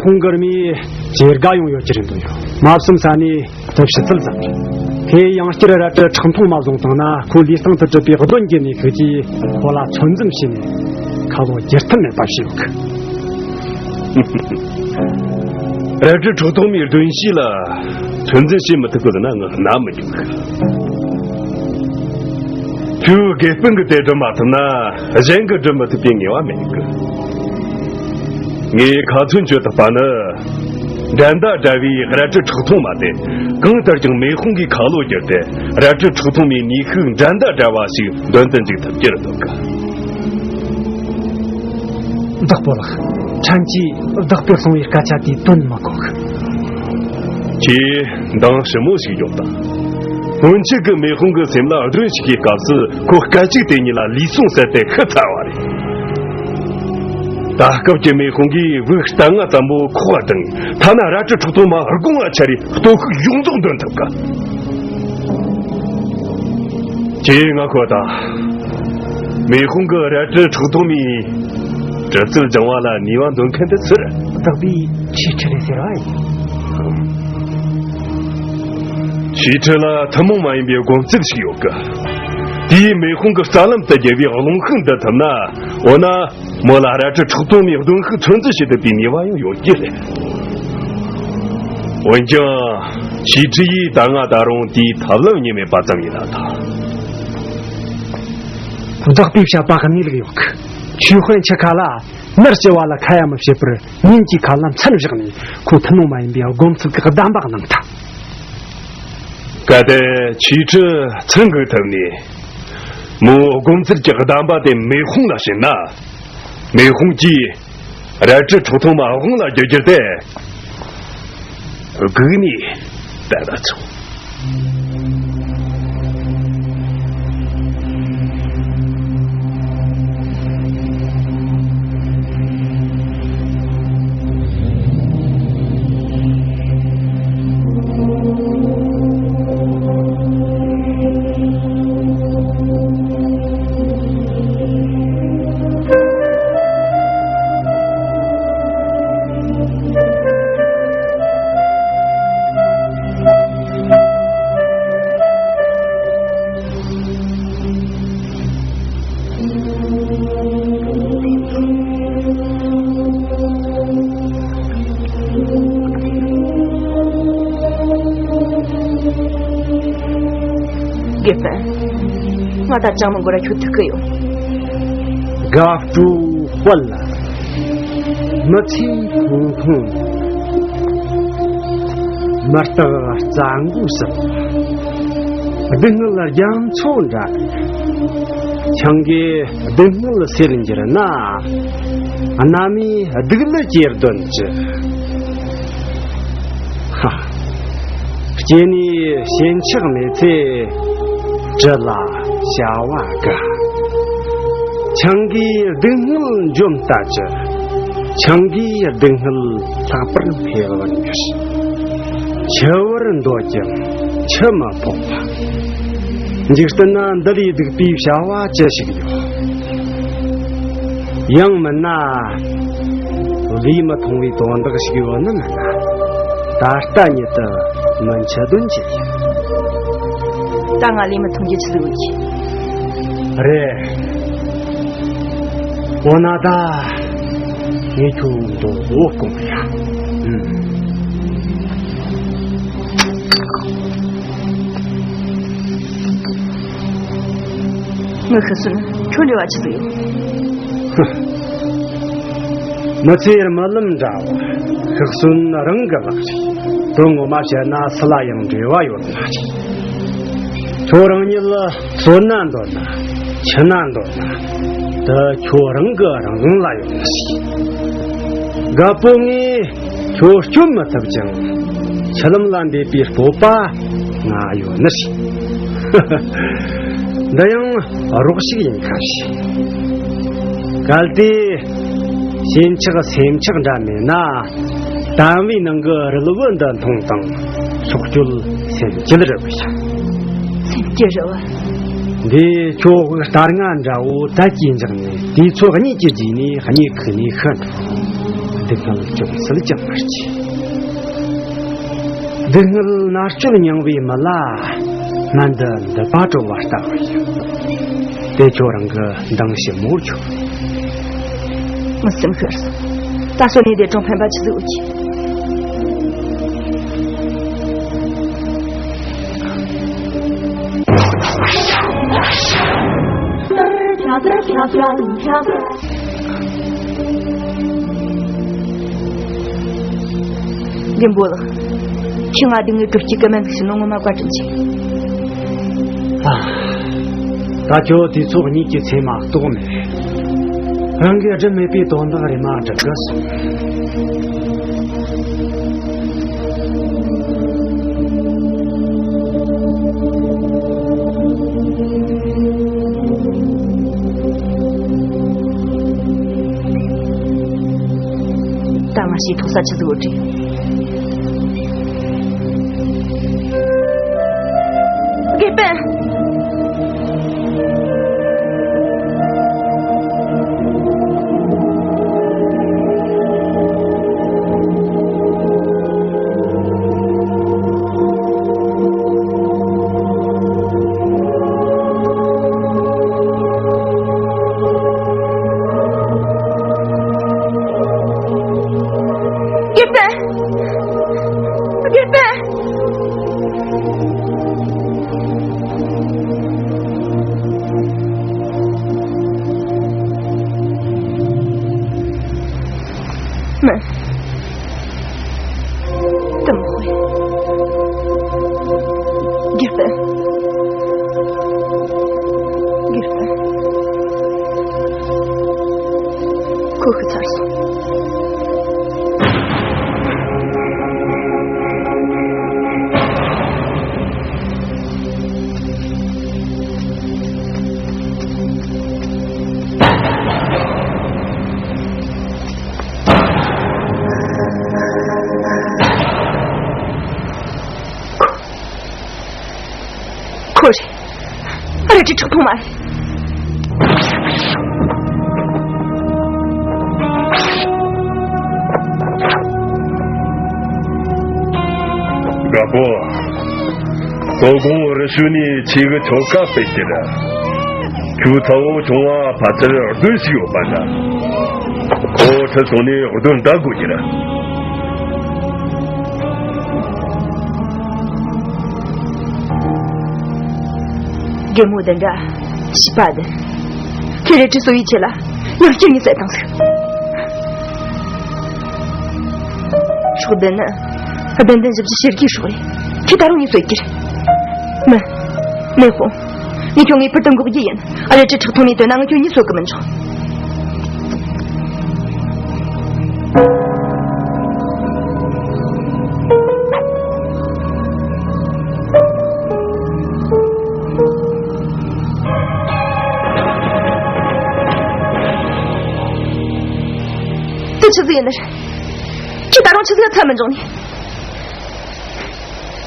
ཧོང་གི་རྨིས་ཇེ་དགའ་ཡོང་ཡོད་ཀྱི་རེད་འདུག་ཡོད། མ་བསམ་ས་ནས་དུ་ཕྱི་ཚུལ་ཙམ་རེད། ཁོས་ཡང་བསྐྱར་རལ་གྲི་ཁྲག་འཐུང་མ་བཟུང་བཏང་ན། ཁོ་ལུས་སྟེང་དུ་གྲུབ་པའི་གདོན་གྱི་ནུས་ཤུགས་ཀྱིས་ཁོ་ལ་ཚོད་འཛིན་བྱས་ནས་ཁ་ལོ་བསྒྱུར་ཐབས་མེད་པ་བྱས་ཡོད་གི། རལ་གྲི་ཁྲག་འཐུང་མའི་གདོན་བྱེད་ལ་ཚོད་འཛིན་བྱེད་མི་ཐུབ་གི་ཟེར་ན་ང་རྣ་མི་འཇོག་གི། ཁྱོད་དགེ་སྤུན་གྱི་དེ་སྒྲུབ་མ་ཐུབ་ན་གཞན་གྱིས་སྒྲུབ་མི་ཐུབ་པའི་ངེས་པ་མེད་གི། ངས་ཁ་ཚོན་གཅོད་ཐུབ་པ་ནི། འགྲན་ཟླ་བྲལ་བའི་རལ་གྲི་ཁྲག་འཐུང་མ་དེ་གང་ལྟར་ཀྱང་མེ་ཧོང་གི་ཁ་ལོ་བསྒྱུར་ཏེ། རལ་གྲི་ཁྲག་འཐུང་མའི་ནུས་ཤུགས་འགྲན་ཟླ་བྲལ་བ་ཞིག་འདོན་དུ་འཇུག་ཐུབ་ཀྱི་རེད་འདུག་གི། བདག་པོ་ལགས། ཕྲན་གྱིས་བདག་པོས་གསུང་བའི་སྐད་ཆ་དེའི་དོན་མི་གོ་གི། ཁྱེད་འདང་ཞིབ་མོ་ཞིག་ཡོད་དམ། སྔོན་ཆད་ཀྱི་མེ་ཧོང་གི་སེམས་ལ་གདོན་ཞིག་གི་སྐབས་སུ་ཁོ་སྐད་ཅིག་དེ་ཉིད་ལ་ལུས་ཟུངས་ཟད་དེ་ཤི་ཚར་བ་རེད། ད་སྐབས་ཀྱི་མེ་ཧོང་གིས་དབུགས་རྟ་རྔ་ཙམ་པོ་ཁོག་བརྡུངས། ཐ་ན་རལ་གྲི་ཁྲག་འཐུང་མ་དགུང་ལ་འཕྱར་རེ་སྟོབས་ཤུགས་ཡོངས་རྫོགས་འདོན་ཐུབ་ག། ཁྱེད་ང་ཁོ་དང་། མེ་ཧོང་གི་རལ་གྲི་ཁྲག་འཐུང་མའི་གྲི་རྩལ་སྦྱང་བ་ལ་ནུས་པ་འདོན་མཁན་དེ་སུ་རེད། བདག་པོས་ཆོས་ཁྲི་རེད་ཟེར་བ་ཡིན། ཆོས་ཁྲི་ལ་ཐུན་མོང་མ་ཡིན་པའི་སྒོམ་རྩལ་ཞིག་ཡོད་གི། དེས་མེ་ཧོང་གི་རྩ་ལམ་དུ་རྒྱལ་བའི་རླུང་ཤུགས་འདི་ཐུབ་ན། འོ་ན། མོ་ལ་རལ་གྲི་ཁྲག་འཐུང་མའི་གདོན་ཤུགས་ཚོད་འཛིན་བྱེད་ཐུབ་པའི་ནུས་པ་ཡང་ཡོད་ཀྱི་རེད། འོན་ཀྱང་། ཆོས་ཁྲི་ཡིས་ད་སྔ་ད་རུང་དེའི་ཐབས་ལམ་རྙེད་མེད་པ་ཙམ་ཡིན་ན་ཐང་། བདག་པོས་བཤད་པ་གནས་ལུགས་ཡོད་གི། ཆོས་དཔོན་ཁྱེད་ཁ་ལ་མི་སྐྱེ་བ་ལ་ཁ་ཡ་མི་བྱེད་པར་ཉིན་གྱི་ཁ་ལ་མཚན་བཞག་ནས། ཁོ་ཐུན་མོང་མ་ཡིན་པའི་སྒོམ་རྩལ་གྱི་གདམས་པ་གནང་ཐལ། གལ་ཏེ་ཆོས་ཁྲི་ཚུར་འགུག་ཐུབ་ནས། མོའི་སྒོམ་རྩལ་གྱི་གདམས་པ་དེ་མེ་ཧོང་ལ་བྱིན་ན། མེ་ཧོང་གིས་རལ་གྲི་ཁྲག་འཐུང་མ་དབང་ལ་བསྒྱུར་རྒྱུ་དེ་སྒུག་ནས་བསྡད་ད་ཆོག། དགེ་སྤུན། ང་ད་ཅང་མི་འགོར་ར་ཁྱོད་ཐུག་གི་ཡོད། དགའ་སྤྲོའི་དཔལ་ལ། མི་ཚེའི་ཐོང་ཁུངས། མི་རྟག་རྩྭ་མགོའི་ཟུར། སྡུག་བསྔལ་རྒྱ་མཚོ་འདྲ། ཆང་གིས་སྡུག་བསྔལ་སེལ་འགྱུར་ན། རྣམ་སྨིན་སྡིག་ལས་སྐྱེ་གདོན་གྱི། ཧ། སྐྱེས་ནས་ཞེན་ཆགས་མེད་ཚེ། དྲི་ལ་བྱ་བ་དགའ། ཆང་གིས་སྡུག་བསྔལ་འཇོམས་ལྟ་ཅི། ཆང་གིས་སྡུག་བསྔལ་ལྷག་པར་འཕེལ་བར་འགྱུར། འཆི་བར་འདོད་ཀྱང་འཆི་མི་ཕོད་པ། འཇིག་རྟེན་ན་འདི་ལས་སྡུག་པའི་བྱ་བ་ཅི་ཞིག་ཡོད། ཡང་མིན་ན། ལུས་མི་ཐོང་བའི་དོན་དག་ཞིག་ཡོད་ནི་མིན་ན། ད་ལྟ་ཉིད་དུ་མི་འཆི་དོན་ཅི་ཡིན། ད་ང་ལུས་མི་ཐོང་རྒྱུ་ཆི་ཟིག་ཡོད་ཀི། རེད། འོ་ན་ད་ངས་ཁྱོད་མདོ་བོ་སྐོང་ཡ། ཨུམ། ངའི་ཤི་གསོན་ཁྱོད་འབྲེལ་བ་ཆི་ཟིག་ཡོད། མི་ཚེ་རྨི་ལམ་འདྲ་བ། ཤི་གསོན་རང་གི་ལག་རེད། དོན་ངོ་མ་བཤད་ན་སུ་ལ་ཡང་འབྲེལ་བ་ཡོད་མ་རེད། ཁྱོད་རང་ཉིད་ལ་གསོན་ན་འདོད་ན། འཆི་ན་འདོད་ན། དེ་ཁྱོད་རང་གི་རང་དབང་ལ་ཡོད་ནི་རེད། རྒད་པོ་ངས་ཁྱོད་སྐྱོབ་མི་ཐུབ་ཅིང་། འཆི་ལམ་ལ་འདེད་པའི་སྤོབས་པ་ང་ཡོད་ནི་རེད། འདི་ཡང་རོགས་ཤིག་ཡིན་ཁ་ཞིག། གལ་ཏེ་ཞེན་ཆགས་སེམས་ཆགས་འདྲ་མེད་ན། དམ་བུའི་ནང་གི་རིལ་བུ་འདི་འཐུང་དང་། སྲོག་གཅོད་སེམས་བསྐྱེད་རི་བོ་ཡིན། སེམས་བསྐྱེད་རི་བོ། འདི་ཁྱོད་དབུགས་རྟ་རྔ་འདྲ་བོ་དལ་གྱིས་འཇགས་ནས། དུས་ཚོད་གཉིད་ཀྱི་རྗེས་ནས་གཉིད་ཁུག་ནས་ཤི་འགྲོ། སྡུག་བསྔལ་ཅུང་ཟད་ཀྱང་མ་སྐྱེས། སྡུག་བསྔལ་མནར་གཅོད་མྱངས་པའི་མི་ལ་སྨན་འདི་འདི་པ་བྲོ་བ་ལྟ་བུ་ཡིན། དེ་ཁྱོད་རང་གི་མདང་ཞིབ་མོར་ཁྱོད། ངའི་སེམས་ཤོར་སོང་། ད་སོ་ནས་དེ་གྲོང་ཕན་པ་ཆི་ཟིག་འོ་ཀྱི། རྒན་པོ་ལགས། ཁྱི་ང་སྡུག་བསྔལ་གྱི་སྐྱིད་ཀ་མེད་ཟིག་ཞིག་ནོ་ངོ་མ་བཀའ་དྲིན་ཆེ། ཨ། ད་ཁྱོད་དུས་ཚོད་གཉིས་ཀྱི་ཚེ་མ་གཏོགས་མེད། རང་གིས་སྒྲུབ་མེད་པའི་དོན་དག་རེ་མ་སྒྲུབ་གི་སོང་། ད་ང་ཞིག་ཐོག་ས་ཆི་ཟིག་འོ་དྲི། དགེ་སྤུན། དགེ་སྤུན། དགེ་སྤུན། མིན། དེ་མ་དཔེ། དགེ་སྤུན། དགེ་སྤུན། ཁོ་ཤི་ཚར་སོང་། ཁོ་རེད། རལ་གྲི་ཁྲག་འཐུང་མ་རེད། དགའ་པོ། དོ་དགོང་རི་ཤུ་ནས་ཁྱེད་ཀྱི་ཁྱོ་ག་སྤེལ་གྱི་ར། ཁྱོད་ཚ་བོ་ཆུང་བ་ཕལ་ཆེར་གདོན་ཞིག་ཡོད་པ་འདྲ། ཁོ་ཁྲིད་སོང་ནས་གདོན་འདྲ་དགོས་ཀྱི་ར། རྒན་མོ་འདི་འདྲ་ཤི་པ་འདི། ཁྱེད་རལ་གྲི་གསོ་བའི་ཆེད་ལ་ཡང་བསྐྱར་ངས་བསད་བཏང་ཟིག། སྲོག་འདི་ནི་བདུན་ལྡན་བཞི་བཅུ་ཞེ་དགུའི་སྲོག་རེད། ཁྱེད་ད་རུང་ངས་གསོད་རྒྱུ་རེད། མིན། མེ་དཔུང་། ངས་ཁྱོད་ངེས་པར་དུ་འགོག་རྒྱུ་ཡིན། ཨ། རལ་གྲི་ཁྲག་འཐུང་ནས་བཏོན་ན་ངས་ཁྱོད་གཉིད་གསོད་གི་མི་འཇུག། དེ་ཆི་ཟིག་ཡིན་ནི་རེད། ཁྱོད་ད་རུང་ཆི་ཟིག་ཚད་མི་འཇོག་ནི།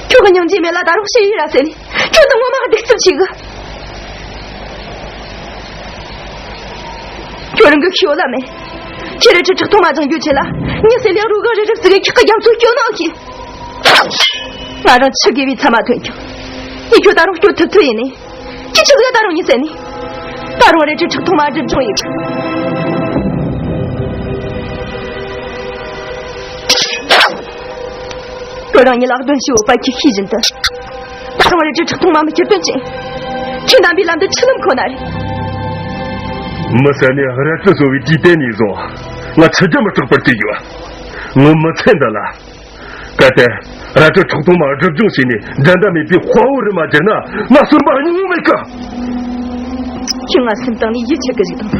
ཁྱོད་ཀྱི་སྙིང་རྗེ་མེད་ལ་ད་རུང་ཞེ་ཡི་ར་ཟེར་ནི། ཁྱོད་ད་ངོ་མ་གདུག་རྩུབ་ཆེ་གི། ཁྱོད་རང་གི་ཤི་ཡོད་ལ་མེད། ཁྱེད་རལ་གྲི་ཁྲག་འཐུང་མ་སྦྱང་རྒྱུ་ཆེད་ལ་མྱི་སེར་ལས་རུ་གི་རི་རབ་ཟིག་གི་ཁྱག་གི་རྒྱ་མཚོ་སྐྱོད་ནོ་ཁྱེད། ང་རང་འཆི་དགོས་པའི་མཚམས་མ་ཐོན་ཀྱང་། ངས་ཁྱོད་ད་རུང་སྐྱོབ་ཐུབ་ཐུབ་ཡིན་ནི། ཁྱེད་ཆི་ཟིག་ད་རུང་ངས་ཟེར་ནི། ད་རུང་རལ་གྲི་ཁྲག་འཐུང་མ་སྒྲུབ་བྱུང་ཡིན། ཁྱོད་རང་ཉིད་ལ་གདོན་ཞིག་ཡོད་པ་ཁྱེད་ཤེས་བཞིན་དུ། ད་རུང་རལ་གྲི་ཁྲག་འཐུང་མ་མི་སྐྱུར་དོན་ཅི། ཁྱེད་རྣམ་པའི་ལམ་དུ་ཁྲིད་ལམ་ཁོ་ན་རེད། མི་ཟེར་ནས་རལ་གྲི་གསོ་བའི་དུས་དེ་ནས་བཟུང་ང་འཆི་རྒྱུ་མི་རྟག་པར་བརྩིས་ཡོད། ངོ་མི་ཚེ་འདི་ལ། གལ་ཏེ་རལ་གྲི་ཁྲག་འཐུང་མ་སྒྲུབ་སྦྱོང་བྱས་ནས་འགྲན་ཟླ་མེད་པའི་དཔའ་བོ་རུ་མ་གྱུར་ན་ང་གསོན་པ་སྙིང་པོ་མེད་གི། ཁྱོད་ང་སེམས་གཏིང་ནས་ཡིད་ཆེས་གི་ཞིག་དང་།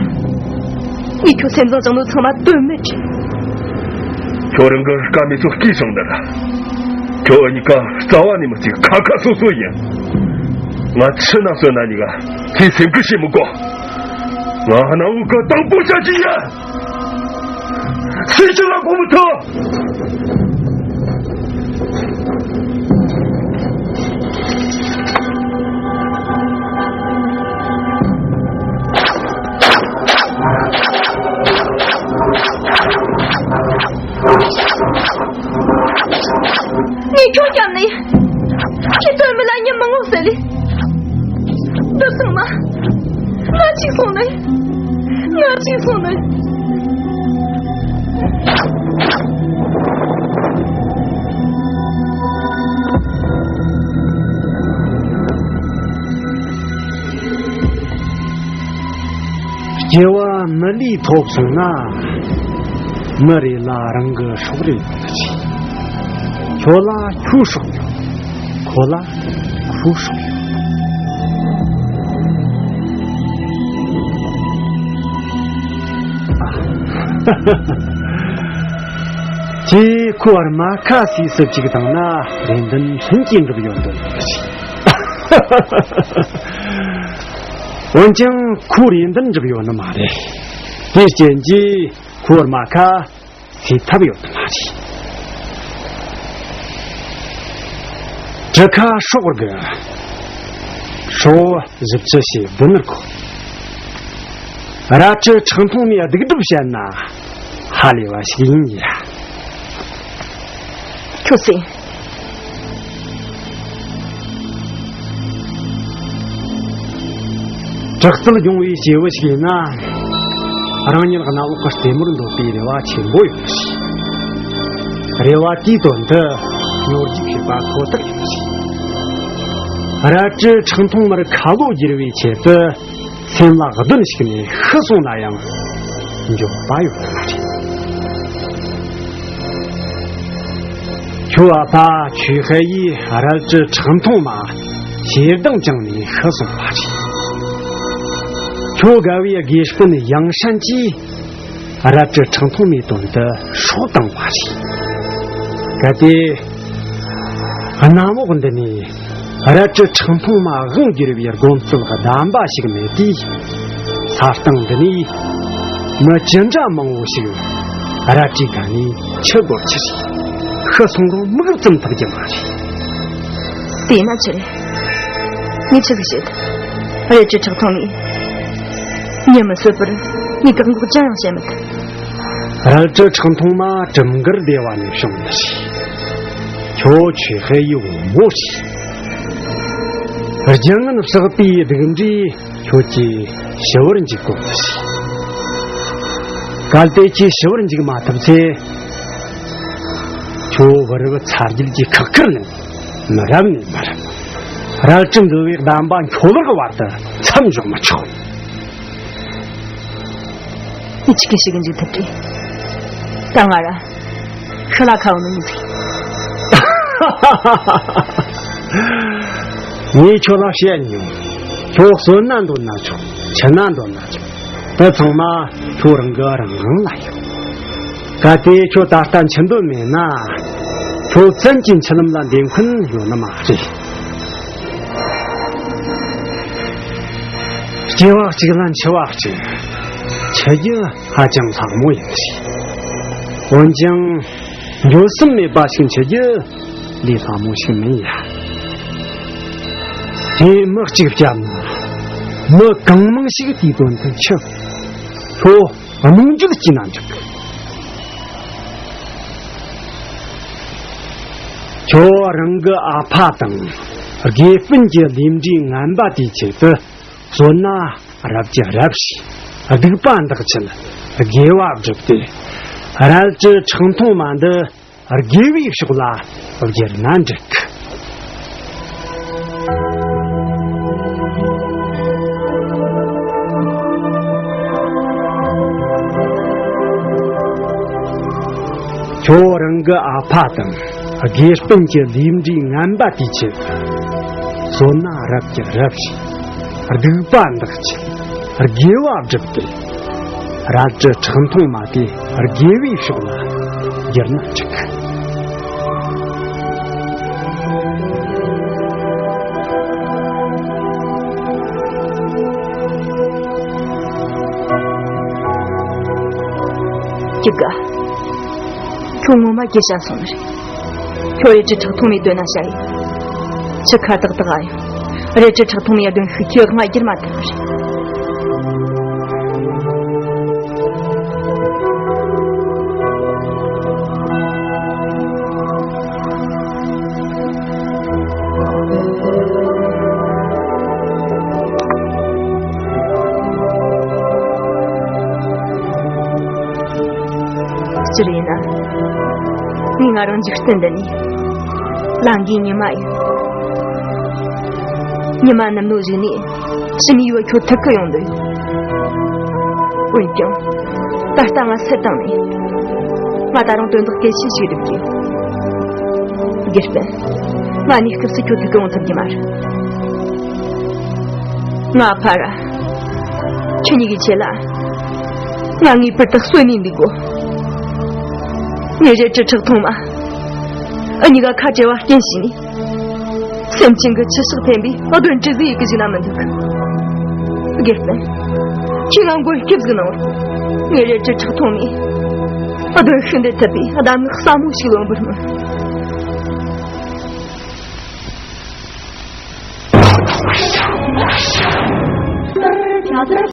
ངས་ཁྱོད་སེམས་བཟང་བཟང་ནོ་ཚང་མ་དོན་མེད་བྱས། ཁྱོད་རང་གི་དཀའ་མི་ཚོ་སྐྱེས་བྱུང་འདི་ར། ཁྱོད་གཉིས་ཀ་རྩ་བ་ནས་མི་གཅིག་ཁ་ཁ་སོ་སོ་ཡིན། ང་འཆི་ན་གསོན་ན་གཉིས་ཀ་ཁྱེད་སེམས་ཁུར་བྱེད་མི་དགོས། ང་གནའ་བོའི་གི་དང་པོ་བྱ་རྒྱུ་ཡིན། སྲིད་ཞི་ལ་གོ་མི་ཐུབ། ཁྱེད་དོན་མི་ལ་ཉིན་མང་བོ་ཟེར་ལེ། འདི་ཚང་མ་ང་གཅིག་སོང་ནས། ང་གཅིག་སོང་ནས། སྐྱེ་བ་མི་ལུས་ཐོབ་སོང་ན། མི་རེ་ལ་རང་གི་སྲོག་རེ་ཡོད་ནི་རེད། ཁྱོད་ལ་ཁྱོའི་སྲོག་ཡོད། ཁོ་ལ་ཁོའི་སྲོག་ཡོད། ཁྱེད་ཁོའི་རྨ་ཁ་སིས་སུ་བཅུག་བཏང་ན་རེ་འདུན་ལྷུན་གྱིས་འགྲུབ་ཡོང་དོན་ཡོད་ཞིག། འོན་ཀྱང་ཁོའི་རེ་འདུན་འགྲུབ་ཡོད་ནི་མ་རེད། དེའི་རྐྱེན་གྱིས་ཁོའི་རྨ་ཁ་སེལ་ཐབས་ཡོད་ནི་མ་རེད། གྲུ་ཁ་སྲོག་གི་སྲོག་བཞི་བཅུ་ཞེ་བདུན་རེད་གོ། རལ་གྲི་ཁྲག་འཐུང་མའི་སྡིག་སྒྲིབ་བཤད་ན་ཧ་ལས་པ་ཞིག་ཡིན་ཡ། ཁྱོད་སེམས། དྲག་རྩལ་སྦྱོང་བའི་སྐྱེས་བུ་ཞིག་ཡིན་ན། རང་ཉིད་གནམ་འོག་གི་ལྟད་མོར་འདོད་པའི་རེ་བ་ཆེན་པོ་ཡོད་ཞིང་། རེ་བ་དེའི་དོན་དུ་ནོར་རྒྱུག་བྱེད་པ་ཁོ་ཐག་ཡིན་ཞིང་། རལ་གྲི་ཁྲག་འཐུང་མར་ཁ་ལོ་བསྒྱུར་བའི་ཆེད་དུ། སེམས་ལ་གདོན་ཞིག་ནས་ཤི་སོང་ན་ཡང་འགྱོད་པ་ཡོད་མ་རེད། ཁྱོད་ཨ་ཕ་ཆོས་ཧེ་ཡིས་རལ་གྲི་ཁྲག་འཐུང་མ་ཞེ་སྡང་བཅངས་ནས་ཤི་སོང་བ་རེད། ཁྱོད་དགའ་བའི་དགེ་སྤུན་ཡང་ཧྲན་གྱིས་རལ་གྲི་ཁྲག་འཐུང་མའི་དོན་དུ་སྲོག་བཏང་བ་རེད། གལ་ཏེ། གནམ་འོག་འདི་ནས་རལ་གྲི་ཁྲག་འཐུང་མ་དབང་བསྒྱུར་བའི་སྒོམ་རྩལ་གདམས་པ་ཞིག་མེད་དུས། ས་སྟེང་འདི་ནས་མི་ཅི་འདྲ་མང་བོ་ཞིག་རལ་གྲིའི་སྒང་ནས་འཆི་དགོས་ཀྱི་རེད། ཤི་སོང་རུང་མིག་བཙུམ་ཐུབ་ཀྱི་མ་རེད། དེས་ན་ཆི་རེད། ངས་ཆི་ཟིག་བྱེད། རལ་གྲི་ཁྲག་འཐུང་མས་མྱི་མི་གསོད་པར་ངས་བཀག་འགོག་ཅི་ཡང་བྱེད་མི་ཐུབ། རལ་གྲི་ཁྲག་འཐུང་མ་གྲུམ་འགལ་སྡེ་བ་ནས་བྱུང་ནི་རེད། ཁྱོད་ཆོས་ཧེ་ཡི་བུ་མོ་རེད། རྒྱུ་ངན་བསགས་པའི་སྡིག་འདྲས་ཁྱོད་ཀྱིས་ཞི་བར་འཇུག་དགོས་ནི་རེད། གལ་ཏེ་ཁྱེད་ཞི་བར་འཇུག་མ་ཐུབ་ཚེ། ཁྱོད་བུ་རབས་ཚ་རྒྱུད་ཀྱི་ཁག་ཁུར་ལེན་མི་རབས་ནས་མི་རབས། རལ་གྲི་འདུལ་བའི་གདམས་པ་འཁྱོལ་བར་བར་དུ་མཚམས་འཇོག་མི་ཆོག། ངས་ཆི་གི་ཞིག་གི་འཇུག་ཐུབ་ཀི། ད་ང་ར་ཤི་ལ་ཁ་བ་ནི་མི་ཚིག། ངས་ཁྱོད་ལ་བཤད་མྱོང་། ཁྱོད་གསོན་ན་འདོད་ན་ཆོག། འཆི་ན་འདོད་ན་ཆོག། དེ་ཚང་མ་ཁྱོད་རང་གི་རང་དབང་ལ་ཡོད། གལ་ཏེ་ཁྱོད་ད་ལྟ་འཆི་འདོད་མེད་ན། ཁྱོད་བཙན་གྱིས་འཆི་ལམ་ལ་འདེད་མཁན་ཡོད་ནི་མ་རེད། སྐྱེ་བ་གཅིག་ལ་འཆི་བ་གཅིག། འཆི་རྒྱུ་ཧ་ཅང་སླ་མོ་ཡིན་ཞིང་། འོན་ཀྱང་། འགྱོད་སེམས་མེད་པ་ཞིག་འཆི་རྒྱུ་ལས་སླ་མོ་ཞིག་མིན་ཡ། དེ་མི་གཅིག་བསྐྱབས་ན། མི་གང་མང་ཞིག་དེའི་དོན་དུ་འཆི། ཁྱོད་གནོང་འགྱོད་སྐྱེས་ན་འགྲིག། ཁྱོད་རང་གི་ཨ་ཕ་དང་དགེ་སྤུན་གྱི་ལུས་འབྲས་ངན་པ་དེའི་ཆེད་དུ་གསོན་ན་རབས་ཀྱི་རབས་ཤིག། སྡིག་པ་འདག་ཆེད་དགེ་བ་བསྒྲུབས་ཏེ། རལ་གྲི་ཁྲག་འཐུང་མ་འདི་དགེ་བའི་ཕྱོགས་ལ་བསྒྱུར་ན་འགྲིག། ཁྱོད་རང་གི་ཨ་ཕ་དང་དགེ་སྤུན་གྱི་ལུས་འབྲས་ངན་པ་དེའི་ཆེད་དུ། གསོན་ན་རབས་ཀྱི་རབས་ཤིག། སྡིག་པ་འདག་ཆེད་དགེ་བ་བསྒྲུབས་ཏེ། རལ་གྲི་ཁྲག་འཐུང་མ་དེ་དགེ་བའི་ཕྱོགས་ལ་བསྒྱུར་ན་འགྲིག། ཅི་དགའ། ཁྱོད་ངོ་མ་སྐྱེ་ཤ་སོང་ནི་རེད། ཁྱོད་རལ་གྲི་ཁྲག་འཐུང་མའི་དོན་ན་བྱ་ཡིན། ཁྱི་ཁ་ཏག་ཏག་ཨ་ཡོང་། རལ་གྲི་ཁྲག་འཐུང་མའི་གདོན་ཤུགས་ཁྱོད་ང་བསྒྱུར་མ་ཐུབ་ནི་རེད། ང་རང་འཇིག་རྟེན་འདི་ནས་ལང་གི་ཉི་མ་ཡིན། ཉི་མ་ནམ་ནོ་ཞིག་ནས་ཕྱི་མིའི་བུ་ཁྱོད་ཐུག་གི་ཡོང་འདོད་ཡོད། འོན་ཀྱང་ད་ལྟ་ང་སུ་དང་ནས། ང་ད་རུང་དོན་དག་གལ་ཆེ་ཞིག་སྒྲུབ་དགོས། དགེ་སྤུན། ང་གནས་སྐབས་སུ་ཁྱོད་ཐུག་གི་འོང་ཐུབ་ཀྱི་མ་རེད། ང་ཕར། ཁྱེད་གཉིས་ཀྱི་ཆེད་ལ་ང་ངེས་པར་དུ་གསོན་ནས་འདུག་གོ། ངའི་རལ་གྲི་ཁྲག་འཐུང་མ། འུ་གཉིས་ཀ་ཁ་བྲལ་བ་རྐྱེན་བྱས་ནས། སེམས་ཅན་གྱི་འཆི་ཕྱག་འཕེན་པའི་གདོན་འདྲེ་ཟིག་ཡི་གེ་ཞིག་ན་མི་འདུག། དགེ་སྤུན། ཁྱེད་ང་མགོན་སྐྱབས་ཟིག་གནང་བར། ངའི་རལ་གྲི་ཁྲག་འཐུང་ནས་གདོན་ཤིན་ཏུ་ཐུབ་པའི་གདམས་ངག་ཟབ་མོ་ཞིག་ལོན་པར་སྨོན།